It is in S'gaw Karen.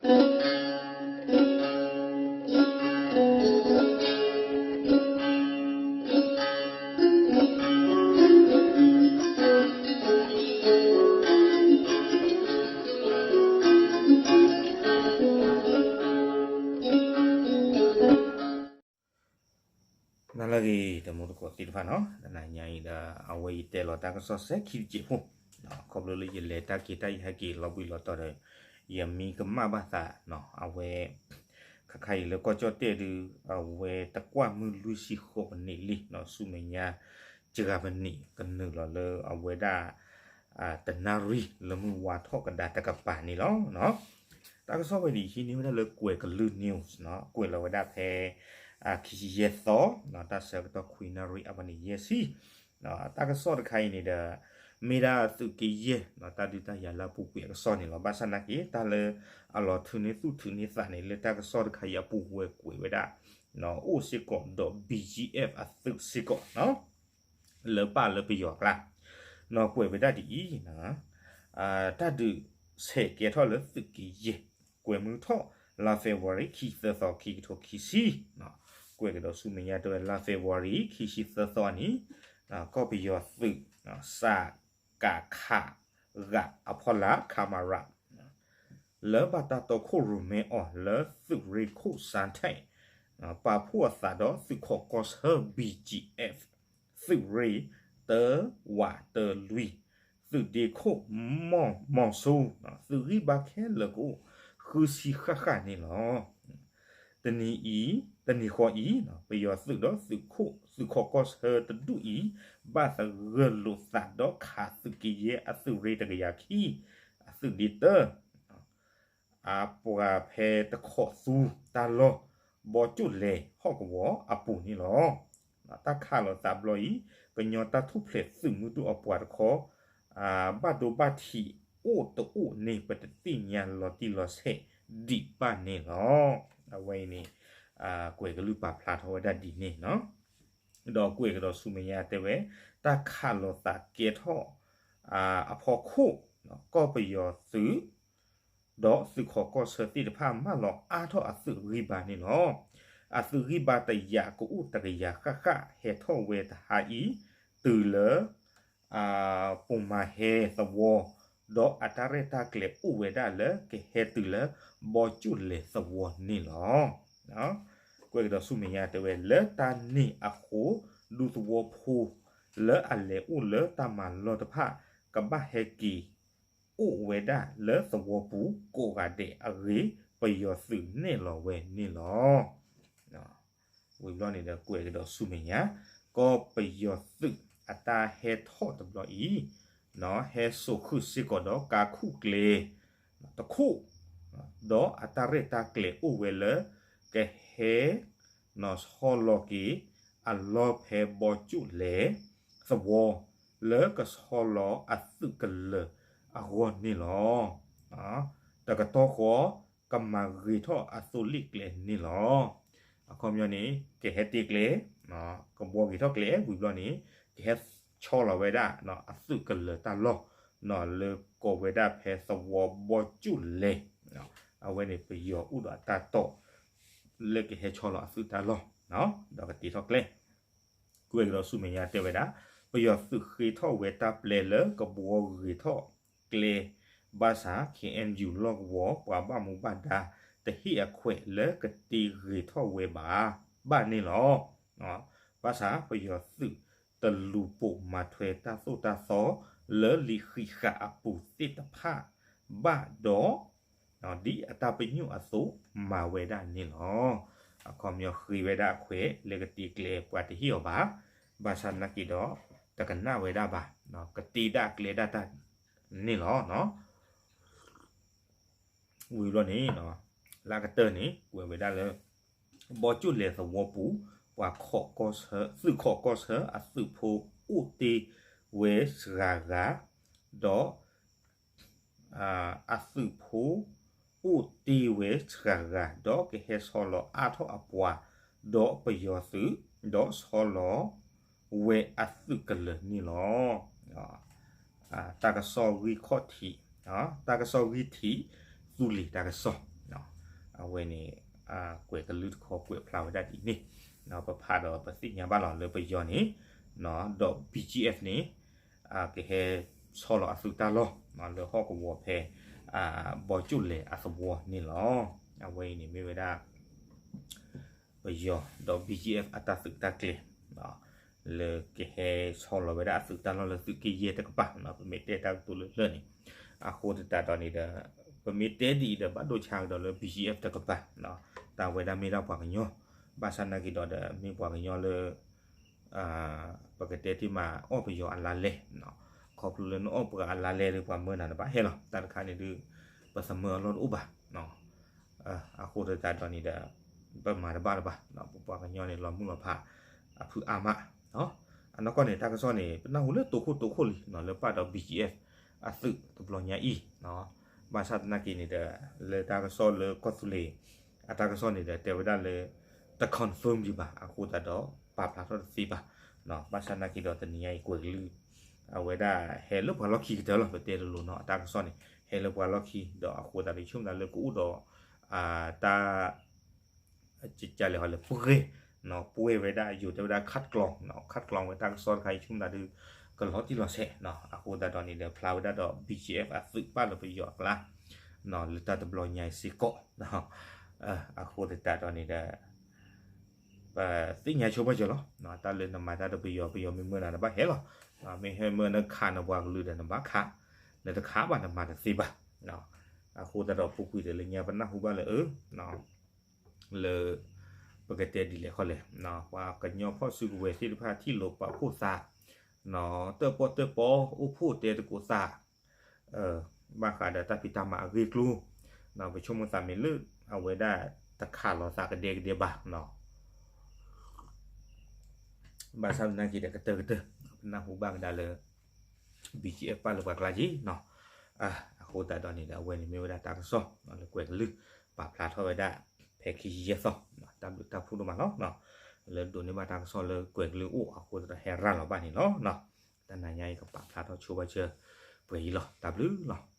နလၢအဂ့ၤ တမူတကိးသ့ၣ်တဖၣ်နီၤ, တနၤညါအံၤဒီး အဝဲယတဲလီၤတၢ်ကစီၣ်စဲခံတစဲးဖိ, ခီဖျိလၢယလဲၤတၢ်က့ၤတၢ်ယဟဲက့ၤလီၤဘှံးလီၤတီၤဒီး ယမံကမၣ်ဘၣ်သးနီၤ, အဝဲ ခါခါအံၤလၢကီၢ်ကၠီၣ်တဲၣ်ဒုး အဝဲတကွၢ်မုၢ်လွံၢ်ဆံဃိးမံးနံးလံနီၤ, ဆူမဲာ်ညါ စှၤမံးနံး ကနုာ်လီၤလၢအဝဲဒၣ် တနၣ်ရံၣ်လၢမုၢ်ဝါထီၣ်ကဒါတကပၤန့ၣ်လီၤ. တၢ်ကစီၣ်ဝဲန့ၣ် ဟံးန့ၢ်ဝဲဒၣ်လၢကွဲၤကလုၢ် news နီၤ, ကွဲးလီၤဝဲဒၣ်ဖဲ ခံဆံယဲၢ်သီ တၢ်ဆၢကတီၢ်ခွံနၣ်ရံၣ်အဝဲန့ၣ်ယဲၢ်ဆံ တၢ်ကစီၣ်တခါအံၤန့ၣ်ဒီး မ့ၢ်ဒၣ်သုးက့ယဲၢ် တၢ်ဒုးတၢ်ယၤလၢအပူၤကွံာ်အကစီၣ်န့ၣ်လီၤ. ဘၣ်ဆၣ်နာ်က့ တၢ်လၢအလီၤထုးန့ၢ်သူၣ်ထုးန့ၢ်သးန့ၣ် လၢတၢ်ကစီၣ်တခါအံၤအပူၤဝဲကွဲးဝဲဒၣ် အိၣ်စ့ၢ်ကီးဒီး BGF အသုးစ့ၢ်ကီး လၢပၢ်လၢပယီၤအကျါ နီၤ, ကွဲးဝဲဒၣ်ဒ်အံၤ, တၢ်ဒုးဆဲးကဲထီၣ်လၢသုးက့ယဲၢ် ကွဲးမုၢ်ထီၣ် လါ February ခံသၢသီ ခံကထိခံဆံ, ကွဲးကဒီးဆူမဲာ်ညါတဲဝဲ လါ February ခံဆံသၢသီန့ၣ် ကီၢ်ပယီၤသုး စကခ ဂၤအဖီလာ် ခမရ လၢဘၣ်တၢ်တီခိၣ်ရိၣ်မဲအီၤလၢသုးရ့ၣ်ခိၣ်စၣ်ထဲး ပာ်ဖှိၣ်အသးဒီးသုးခီၣ်ကီၢ်ဆၢ BGF သုးရ့ၣ် တၢ ဝး တၢ လွံၢ် သုးဒ့ခိၣ် မီၢ်မီၢ်စိ သုးဂံၢ်ဘါခဲလၢာ်ကအိၣ်ဃုဆံဃၣ်ဃၣ်န့ၣ်လီၤ. တနံၤအံၤ တနံၤဃီအံၤ ပယီၤသုးဒီးသုးခိၣ် သုးခီၣ်ကီၢ်ဆၢတဒူၣ်အံၤ ဘၣ်သဂၢၢ်လိာ်သးဒီးခးသုးက့ယဲၢ်အသုးရ့ၣ်တကယၤခံ အသုးဒ့တၢ အပှၤဖဲတခီးသူတၢ်လီၢ် ဘီကၠိၣ်လဲၤဟီၣ်ကဝီၤအပူၤန့ၣ်လီၤ. တၢ်ခးလိာ်သးဘျီအံၤ ကညီတၢ်ထူၣ်ဖျဲးသုးမုၢ်ဒိၣ်အပှၤတခီ ဘၣ်ဒိဘၣ်ထံးအိၣ်တအိၣ်န့ၣ် ပတသ့ၣ်ညါလီၤတံၢ်လီၤဆဲးဒံးဘၣ်န့ၣ်လီၤ. အဝဲအံၤန့ၣ် ကွဲးကလုၢ်ပာ်ဖျါထီၣ်ဝဲဒၣ်ဒ်န့ၣ်နီၤ. ဒီးကွဲးကဒီးဆူမဲာ်ညါတဲဝဲ တၢ်ခးလိာ်သးကဲထီၣ်အဖီခိၣ် ကီၢ်ပယီၤသုး ဒီးသုးခီၣ်ကီၢ်ဆၢသ့ၣ်တဖၣ် မၢလီၤအါထီၣ်အသုးဂံၢ်ဘါန့ၣ်လီၤ. အသုးဂံၢ်ဘါတယာ်ကအိၣ်တကယၤဃၣ်ဃၣ် ဟဲထီၣ်ဝဲတဟါအံၤ တုၤလၢ ပိာ်မၤဟဲသဝီ ဒီးအတၢ်ရဲၣ်တၢ်ကျဲၤအိၣ်ဝဲဒၣ်လၢကဟဲတုၤလၢဘီကၠိၣ်လဲၤသဝီန့ၣ်လီၤ. ကွဲးကဒီးဆူမဲာ်ညါတဲဝဲ လၢတၢ်န့ၣ်အဃိ ဒူသဝီဖိ လၢအလဲၤအိၣ်လၢတၢ်မၤလီၢ်တဖၣ် ကဘၣ်ဟဲက့ၤ အိၣ်ဝဲဒၣ်လၢသဝီပူၤကိးဂၤဒဲးအဂ့ၢ် ပယီၤသုးနဲၣ်လီၤဝဲန့ၣ်လီၤ. ဝံၤဘျီန့ၣ်ဒီးကွဲးကဒီးဆူမဲာ်ညါ ကီၢ်ပယီၤသုးအတၢ်ဟဲထီၣ်တဘျီအံၤ ဟဲစိာ်ဃုာ်စ့ၢ်ကီးဒီးကါခူၣ်ကျဲ တခိၣ် ဒီးအတၢ်ရဲၣ်တၢ်ကျဲၤအိၣ်ဝဲလၢ ကဟဲ နီၢ်ဆီလီၤက့ၤ အလီၢ်ဖဲဘီကၠိၣ်လဲၤ သဝီ လၢကဆီလီၤအသုးကလၢၤအဂီၢ်န့ၣ်လီၤ. တကတီၢ်ဃီ ကမၤဂ့ၤထီၣ်အသိလ့ၣ်ကျဲန့ၣ်လီၤ. အခီပညီန့ၣ် ကဟဲတ့ကျဲ ကဘှီဂ့ၤထီၣ်ကျဲ ဝံၤဘျီန့ၣ် ကဟဲဆီလီၤဝဲဒၣ် အသုးကလၢၤတၢ်လီၢ် လၢကိးဝဲဒၣ်ဖဲသဝီဘီကၠိၣ်လဲၤ အဝဲန့ၣ်ပယီၤအိၣ်ဒီးအတၢ်တိာ် လၢကဟဲဆီလီၤအသုးတၢ်လီၢ် ဒီးကတ့ထီၣ်ကျဲ ကွဲးကဒီးဆူမဲာ်ညါတဲဝဲဒၣ် ပယီၤသုးဃ့ထီၣ်ဝဲတၢ်ပျဲလၢကဘှီဂ့ၤထီၣ်ကျဲ ဘၣ်ဆၣ် ခ့ၣ်အဲၣ်ယူၣ် လီၢ်ကဝီၤ ပှၤဘၣ်မူဘၣ်ဒါ တဟ့ၣ်အခွဲးလၢကတ့ဂ့ၤထီၣ်ဝဲဘၣ် ဘၣ်န့ၣ်လီၤ. ဘၣ်ဆၣ် ပယီၤသုးတလူၤပိာ်မၤထွဲတၢ်သိၣ်တၢ်သီ လၢလံာ်ဃံးဃာ်အပူၤသ့ၣ်တဖၣ်ဘၣ်ဒီး ဒ်အတၢ်ပညိၣ်အသိးမၤဝဲဒၣ်န့ၣ်လီၤ. အခီပညီဃ့ဝဲဒၣ်အခွဲး လၢကတ့ကျဲပှၤတဟ့ၣ်အီၤဘၣ်. ဘၣ်ဆၣ်နာ်က့ဒီး တကနၣ်ဝဲဒၣ်ဘၣ်, ကတ့ဒၣ်ကျဲဒၣ်တၢ်န့ၣ်လီၤ. ဝံၤဘျီန့ၣ် လၢကတၢၢ်န့ၣ် ကွဲးဝဲဒၣ်လၢ ဘီကၠိၣ်လဲၤသဝီပူၤ ပှၤ သုးခီၣ်ကီၢ်ဆၢ အသုးဖိအိၣ်တ့ၢ်ဝဲစှၤဂၤ, ဒီး အသုးဖိအိၣ်တ့ၢ်ဝဲစှၤဂၤ ဒီးကဟဲဆီလီၤအါထီၣ်အပှၤ, ဒီးပယီၤသုး, ဒီးဆီလီၤဝဲအသုးကလၢၤန့ၣ်လီၤ. တၢ်ကစီၣ်ဂံၢ်ခီၣ်ထံး, တၢ်ကစီၣ်ဂံၢ်ထံး သူလ့ၤတၢ်ကစီၣ် အဝဲန့ၣ် ကွဲးကလုၢ်တခီကွဲးဖျါဝဲဒၣ်ဒ်အံၤန့ၣ်, ပဖးဒီးပသ့ၣ်ညါဘၣ်လီၤလၢပယီၤန့ၣ် ဒီး B G F န့ၣ် ကဟဲဆီလီၤအသုးတၢ်လီၢ် လၢဟီၣ်ကဝီၤဖဲ ဘီကၠိၣ်လဲၤအသဝီန့ၣ်လီၤ. အဝဲအံၤန့ၣ်မ့ၢ်ဝဲဒၣ် ပယီၤဒီး B G F အတၢ်သုးတၢ်ကျဲၤ လၢကဟဲဆီလီၤဝဲဒၣ်အသုးတၢ်လီၢ်လၢသုးက့ယဲၢ်တကပၤ ပမ့ၢ်တဲတၢ်ကတိၤလၢလၢၢ်န့ၣ်, အဃိသတးဒီးန့ၣ်ဒီး ပမ့ၢ်တဲဒ်အံၤဒီး ဘၣ်ဒိဆါကဒီးလၢ B G F တကပၤ တၢ်ဝဲဒၣ်မ့ၢ်ဒၣ်ပှၤကညီ, ဘၣ်ဆၣ်နာ်က့ၤဒီးဒီး မ့ၢ်ပှၤကညီလၢ ပကတဲတ့ၢ်မးအီၣ်ပယီၤအလါလဲ, ခီဖျိလၢနအီၣ်ပှၤအလါလဲဒီး ပှၤမၢနၤတဘၣ်ဟဲလီၤ, တၢ်တခါန့ၣ်ဒုး ပသမၢအလီၢ်တအိၣ်ဘၣ်. အဃိသတးဒီးန့ၣ်ဒီး ပမၤတဘၣ်လၢၤဘၣ်, ပပှၤကညီန့ၣ် လီၤမုၢ်လီၤဖး အဖုအါမး, အနီၢ်ကီၢ်န့ၣ် တၢ်ကစီၣ်န့ၣ် ပနၢ်ဟူလၢတိခိၣ်တိခိၣ်လံ လၢပာ်ဒီး B G F အသုးတဘျီညါအံၤ, ဘၣ်ဆၣ်သနာ်က့န့ၣ်ဒီး လၢတၢ်ကစီၣ်လၢကီၢ်သူလ့ၤ အတၢ်ကစီၣ်န့ၣ်ဒီး တဲဝဲဒၣ်လၢ တ confirm ဒံးဘၣ်, အဃိသတးဒီး ပာ်ဖျါထီၣ်တသ့ဘၣ်. ဘၣ်ဆၣ်သနာ်က့ဒီး တနံၤညါအံၤ ကွဲးကလုၢ် အဝဲဒၣ်ဟဲလၢပှၤလီၢ်ခံကတၢၢ်လီၤ, ပတဲတလိၤနီၤ, အတၢ်ကစီၣ်န့ၣ် ဟဲလၢပှၤလီၢ်ခံ ဒီးအဃိသတးဒီး ဆိကမိၣ်သးလၢကအိၣ်ဒီး တၢ် ကလဲၤဟီလဲၤပှဲၤ, ပှဲၤဝဲဒၣ် ယိၤတဲဝဲဒၣ် ခတ်ကျီ, ခတ်ကျီဝဲတၢ်ကစီၣ်တခါအံၤ ဆိကမိၣ်သးဒီး ကလီၤတံၢ်လီၤဆဲး, အဃိသတးဒီးန့ၣ်ဒီး ဖျါဝဲဒၣ်ဒီး B G F အသုးပာ်လၢပယီၤအကျါ လၢတၢ်တဘျီညါအံၤစ့ၢ်ကီး, အဃိသတးဒီးန့ၣ်ဒီး ပသ့ၣ်ညါဆိဘၣ်စၢၤလီၤ, တၢ်လၢနမၤတၢ်ဒီးပယီၤ ပယီၤမ့ၢ်မၢနၤနဘၣ်ဟဲလီၤ, မ့ၢ်ဟဲမၢနခးနပှၤကလုာ်ဒီး နဘၣ်ခး, နတခးဘၣ် နမၤတသ့ဘၣ်. အဃိသတးဒီး ပူၤကွံာ်ဒီးလၢညါ ပနၢ်ဟူဘၣ်လၢ လၢ ပကတဲဒ်လဲၣ်ခီလဲၣ်, ပှၤကညီဖီၣ်စုကဝဲၤသ့ၣ်တဖၣ် ထံၣ်လိာ်ပာ်ဖှိၣ်သး, တၢၣ်ပီၣ်တၢၣ်ပီ အိၣ်ဖှိၣ်တဲသကိးသး ဘၣ်ဃးဒီးတၢ်ဖံးတၢ်မၤအဂ့ၢ်အကျိၤ, ပဆိကမိၣ်သးမ့ၢ်လၢ အဝဲဒၣ်တခးလီၤသးကဒဲကဒဲဘၣ်. ဘၣ်ဆၣ်သနာ်က့ဒီး ကတၢၢ်ကတၢၢ် ပနၢ်ဟူဘၣ်ကဒါလၢ B G F ပာ်လၢပှၤကျါက့ၤနီၤ. အဃိသတးဒီးန့ၣ်ဒီး အဝဲန့ၣ်မ့ၢ်ဝဲဒၣ်တၢ်ကစီၣ်လၢကွဲးကလုၢ် ပာ်ဖျါထီၣ်ဝဲဒၣ် ဖဲခံဆံယဲၢ်သီ, တၢ်ဘျုးတၢ်ဖှိၣ်ဒိၣ်မးလီၤ. လၢဒိးန့ၢ်ဘၣ်တၢ်ကစီၣ်လၢကွဲးကလုၢ်အိၣ်အဃိသတးဒီး ဟဲရၤလီၤဘၣ်န့ၣ်လီၤ. တနံၤညါအံၤ ကပာ်ဖျါထီၣ်ဆိဘၣ်စၢၤပှဲၤအံၤလီၤ. တၢ်ဘျုးလီၤ.